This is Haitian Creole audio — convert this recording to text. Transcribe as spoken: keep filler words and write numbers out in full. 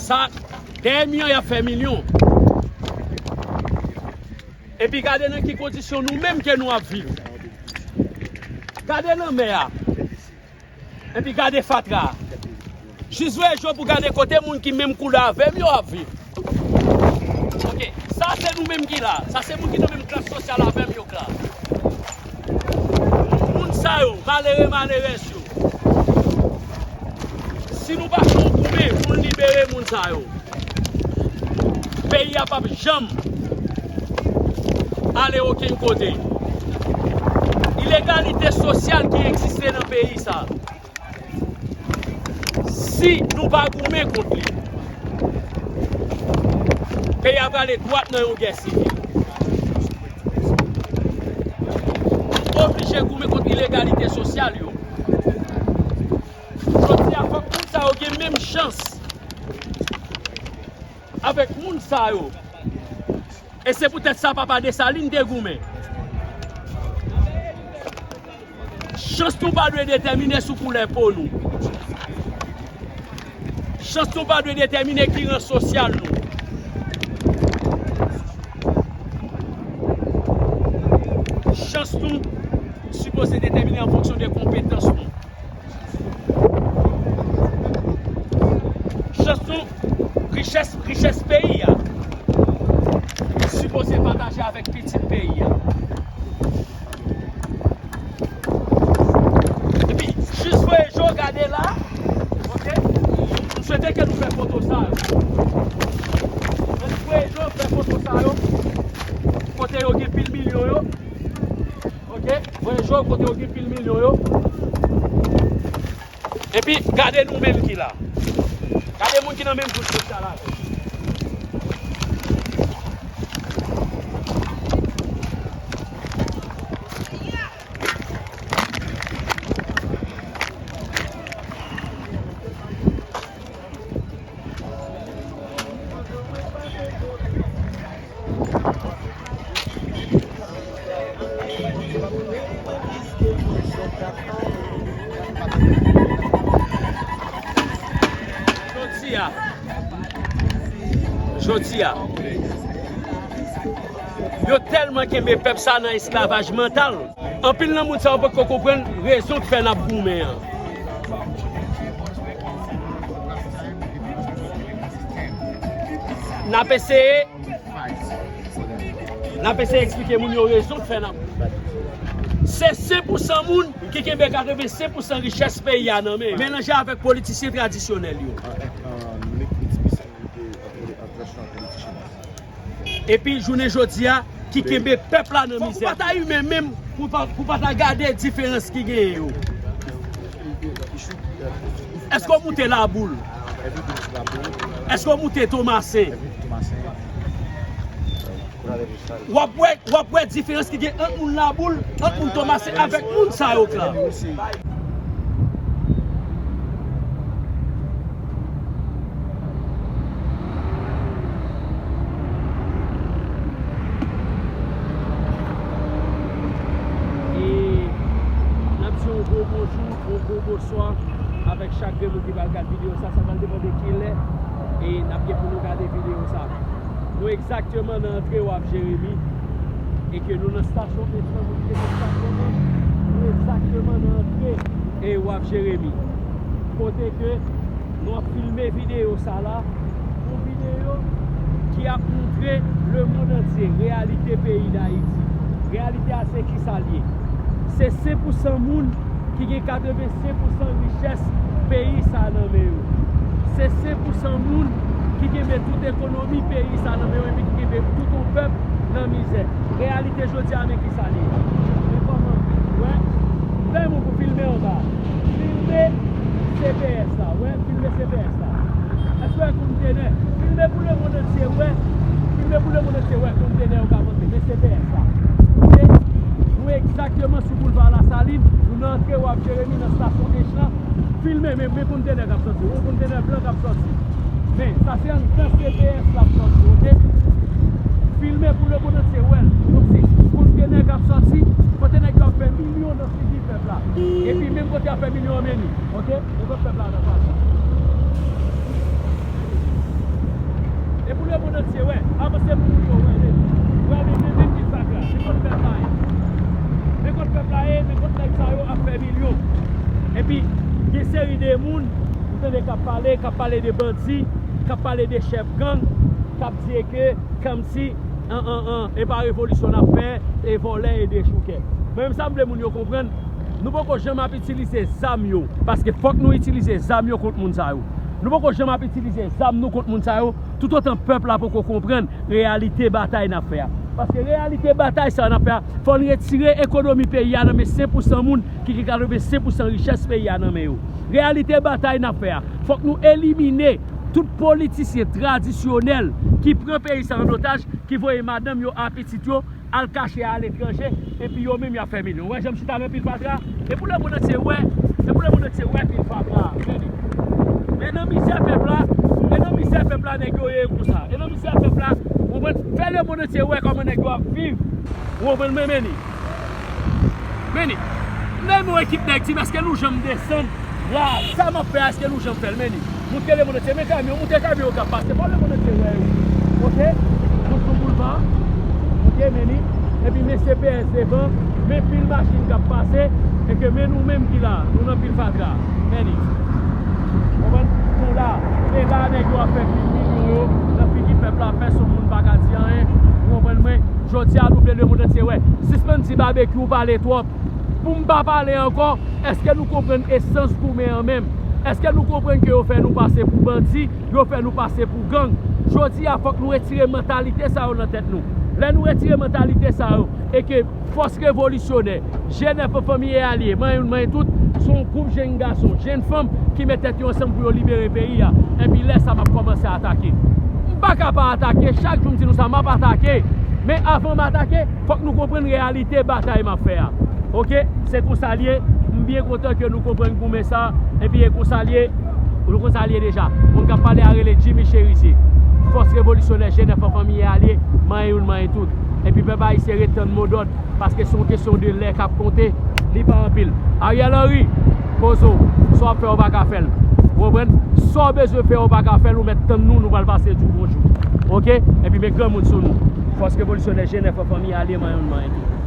Sa, dèyè mi an, y ap fè milyon. Epi gade nan ki kondisyon nou menm ke nou ap viv. Gade lanmè a. Epi gade fatra a. Jis voye je w pou gade kote moun ki menm koulè avè m yo ap viv. Ok, sa se nou menm ki la. Sa se moun ki nan menm klas sosyal avè m yo k la. Moun sa yo, malere, malerèz yo. Si nou pa fè yon goumen pou n libere moun sa yo, peyi a p ap janm ale okenn kote. Inegalite sosyal ki egziste nan peyi sa, si nou pa goumen kont li, peyi a prale dwat nan yon gè sivil. Nou oblije goumen kont inegalite sosyal yo. Jodi a, fòk moun sa yo gen menm chans avèk moun sa yo. E se poutèt sa Papa Desalin te goumen. Chans nou pa dwe detèmine sou koulè po nou. Chans nou pa dwe detèmine ki ran sosyal nou. Chans nou sipoze detèmine an fonksyon de konpetans nou. Chans nou, richès, richès peyi a, sipoze pataje avèk pitit peyi a. Epi, jis voye je w gade la, ok? M swete ke nou fè foto sa yo. Jis voye je w fè foto sa yo. Kote yo gen pil milyon yo. Ok, voye je w kote yo gen pil milyon yo. Epi, gade nou menm ki la. Gade moun ki nan menm kouch sosyal avè m. Jodi a, jodi a, yo tèlman kenbe pèp sa nan esklavaj mantal. Anpil nan moun sa yo potko konprann rezon k fè n ap goumen an. N ap eseye, n ap eseye eksplike moun yo rezon k fè n ap goumen. Se senk pousan moun ki kenbe katrevensenk pousan richès peyi a nan men yo, melanje avèk politisyen tradisyonèl yo. Epi jounen jodi a, ki kenbe pèp la nan mizè. Fòk ou pa ta imen menm pou pa, pou pa ta gade diferans ki genyen yo. Èske w moute Laboul? Èske w moute Tomasen? W ap wè, w ap wè diferans ki gen ant moun Laboul, ant moun Tomasen avèk moun sa yo k la. E n ap di yon gwo bonjou, yon gwo bonswa avèk chak grenn moun ki pral gad videyo sa. Sa pral depann de kilè e n ap gen pou nou gade videyo sa. Nou egzakteman nan antre Waf Jeremi e ke nou nan stasyon Echanj, nou te fè stasyon nou, nou egzakteman nan antre e Waf Jeremi. Kote ke nou ap filme videyo sa la, yon videyo ki ap montre lemonn antye reyalite peyi Dayiti. Reyalite a se kisa l ye. Se senk pousan moun ki gen katrevensenk pousan richès peyi sa a nan men yo. Se senk pousan moun ki kenbe tout ekonomi peyi sa a nan men yo epi ki kenbe tout yon pèp nan mizè. Reyalite jodi a, men kisa l ye. Men kòman, wè, fè yon moun pou filme anba. Filme C P S la, wè, filme C P S la. Èske w wè kontenè? Filme pou lemonn antye wè. Filme pou lemonn antye wè kontenè yo k avanse. Men C P S la. Ok? Nou egzakteman sou boulva Lasalin. Nou nan antre Waf Jeremi nan stasyon Echanj. Filme, men, men kontenè k ap sòti. Yon kontenè blan k ap sòti. Men, sa se anndan C P S l ap sòti, ok? Filme pou lemonn antye wè l. Kòmsi kontenè k ap sòti, kote nèg yo ap fè milyon nan figi pèp la. Epi menm kote y ap fè milyon an, men li, ok? Ou konn pèp la nan fatra. Pale, k ap pale de bandi, k ap pale de chèf gang, k ap di ke kòmsi, an, an, an, e pa revolisyon n ap fè, e vòlè, e dechoukè. Mwen menm sa m vle moun yo konprann, nou poko janm ap itilize zam yo, paske fòk nou itilize zam yo kont moun sa yo. Nou poko janm ap itilize zam nou kont moun sa yo, toutotan pèp la poko konprann reyalite batay n ap fè a. Paske reyalite batay sa n ap fè a, fò n retire ekonomi peyi a nan men senk pousan moun ki gen katrevensenk pousan richès peyi a nan men yo. Reyalite batay n ap fè a, fòk nou elimine tout politisyen tradisyonèl ki pran peyi sa an otaj, ki voye madanm yo ak pitit yo al kache aletranje, epi yo menm y ap fè milyon. Ou wè jan m chita nan pil fatra? E pou lemonn antye wè, e pou lemonn antye wè pil fatra. Men nan mizè pèp la, e nan mizè pèp la nèg yo ye konsa. E nan mizè pèp la, ou konprann? Fè lemonn antye wè kòman nèg yo ap viv. Ou konprann mwen, men ni. Men ni. Lè m wè ekip nèg di m, èske nou janm desann la, sa m ap fè a, èske nou janm fè l, men ni. Montre lemonn antye, men kamyon, montre kamyon yo k ap pase, fò lemonn antye wè yo. Oke? Nou sou boulva, oke, men ni. Epi men C P S devan, men pil machin k ap pase, e ke men nou menm ki la, nou nan pil fatra, men ni. Konprann? Nou la, e la nèg yo ap fè pil milyon yo nan figi pèp la, pèsonn moun pa ka di anyen. Ou konprann mwen? Jodi a nou vle lemonn antye wè. Sispann di Babekyou pale twòp. Pou m pa pale ankò, èske nou konprann esans goumen an menm? Èske nou konprann ke yo fè nou pase pou bandi, yo fè nou pase pou gang? Jodi a, fòk nou retire mantalite sa yo nan tèt nou. Lè nou retire mantalite sa yo, e ke fòs revolisyonè, G nèf an fanmi e alye, manyen youn, manyen tout, se yon gwoup jenn gason, jenn fanm ki met tèt yo ansanm pou yo libere peyi a. Epi lè sa m ap kòmanse atake. M pa ka pa atake, chak jou m di nou sa, m ap atake. Men avan m atake, fòk nou konprann reyalite batay m ap fè a. Oke? Se konsa l ye. M byen kontan ke nou konprann goumen sa. Epi e konsa l ye. Nou konn sa l ye deja. Moun k ap pale a rele Jimmy Cherizier. Fòs revolisyonè G nèf an fanmi e alye, manyen youn, manyen tout. Epi pèp ayisyen ret tann modòd, paske se yon kesyon de lè k ap konte, li pa anpil. Ariel Henry, poze w, sa w ap fè, w pa ka fè l. Ou konprann? Sa w bezwen fè, w pa ka fè l, ou mèt tann nou, nou pral pase di w bonjou. Oke? Epi met granmoun sou nou. Fòs revolisyonè G nèf an fanmi e alye, manyen youn, manyen tout.